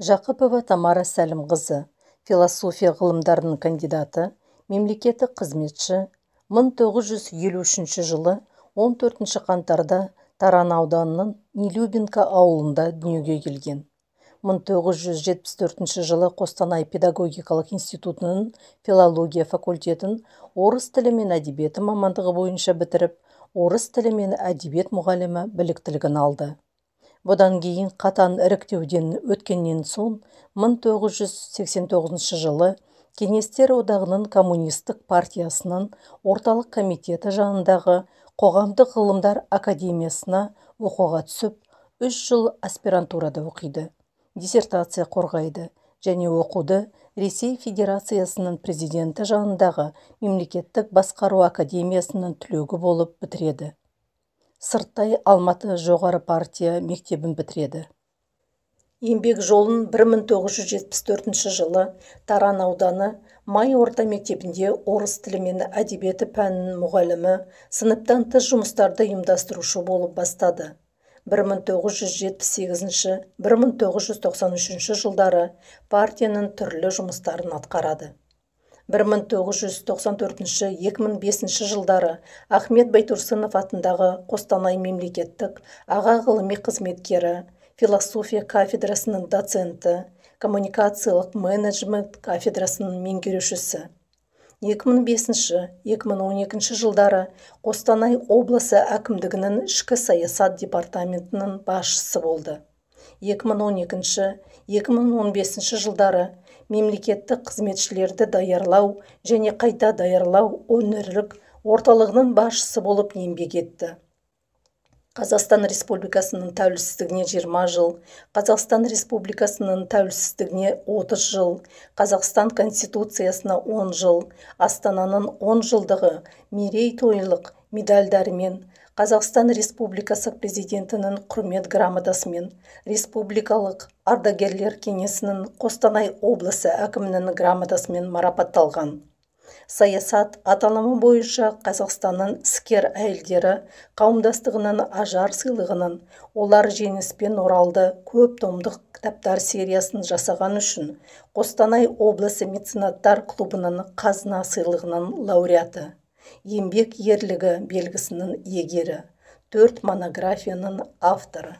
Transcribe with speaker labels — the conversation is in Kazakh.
Speaker 1: Жақыпова Тамара Сәлімқызы, философия ғылымдарының кандидаты, мемлекеттік қызметші, 1953 жылы 14 қаңтарда Таран ауданының Нелюбинка ауылында дүниеге келген. 1974 жылы Қостанай педагогикалық институтының филология факультетін орыс тілі мен әдебиеті мамандығы бойынша бітіріп, орыс тілі мен әдебиет мұғалімі біліктілігін алды. Бұдан кейін қатаң іріктеуден өткеннен соң 1989 жылы Кеңестер Одағының Коммунистік партиясының Орталық комитеті жанындағы Қоғамдық ғылымдар академиясына оқуға түсіп, 3 жыл аспирантурада оқиды, диссертация қорғайды және оқуды Ресей Федерациясының президенті жанындағы Мемлекеттік басқару академиясының түлегі болып бітіреді. Сырттай Алматы жоғары партия мектебін бітіреді. Еңбек жолын 1974 жылы Таран ауданы Май орта мектебінде орыс тілі мен әдебиеті пәнінің мұғалімі, сыныптан тыс жұмыстарды ұйымдастырушы болып бастады. 1978-1993 жылдары партияның түрлі жұмыстарын атқарады. 1994-2005 жылдары Ахмет Байтұрсынов атындағы Қостанай мемлекеттік аға ғылыми қызметкері, философия кафедрасының доценті, коммуникациялық менеджмент кафедрасының меңгерушісі. 2005-2012 жылдары Қостанай облысы әкімдігінің ішкі саясат департаментінің басшысы болды. 2012-2015 жылдары мемлекеттік қызметшілерді даярлау және қайта даярлау өңірлік орталығының басшысы болып еңбек етті. Қазақстан Республикасының тәуелсіздігіне 20 жыл, Қазақстан Республикасының тәуелсіздігіне 30 жыл, Қазақстан Конституциясына 10 жыл, Астананың 10 жылдығы мерейтойлық медальдарымен, Қазақстан Республикасы Президентінің құрмет грамотасымен, Республикалық ардагерлер кеңесінің Қостанай облысы әкімінің грамотасымен марапатталған. Саясат аталымы бойынша Қазақстанның іскер әйелдері қауымдастығының Ажар сыйлығының, олар жеңіспен оралды көп томдық кітаптар сериясын жасаған үшін Қостанай облысы меценаттар клубының қазына сыйлығының лауреаты, еңбек ерлігі белгісінің иегері, 4 монографияның авторы.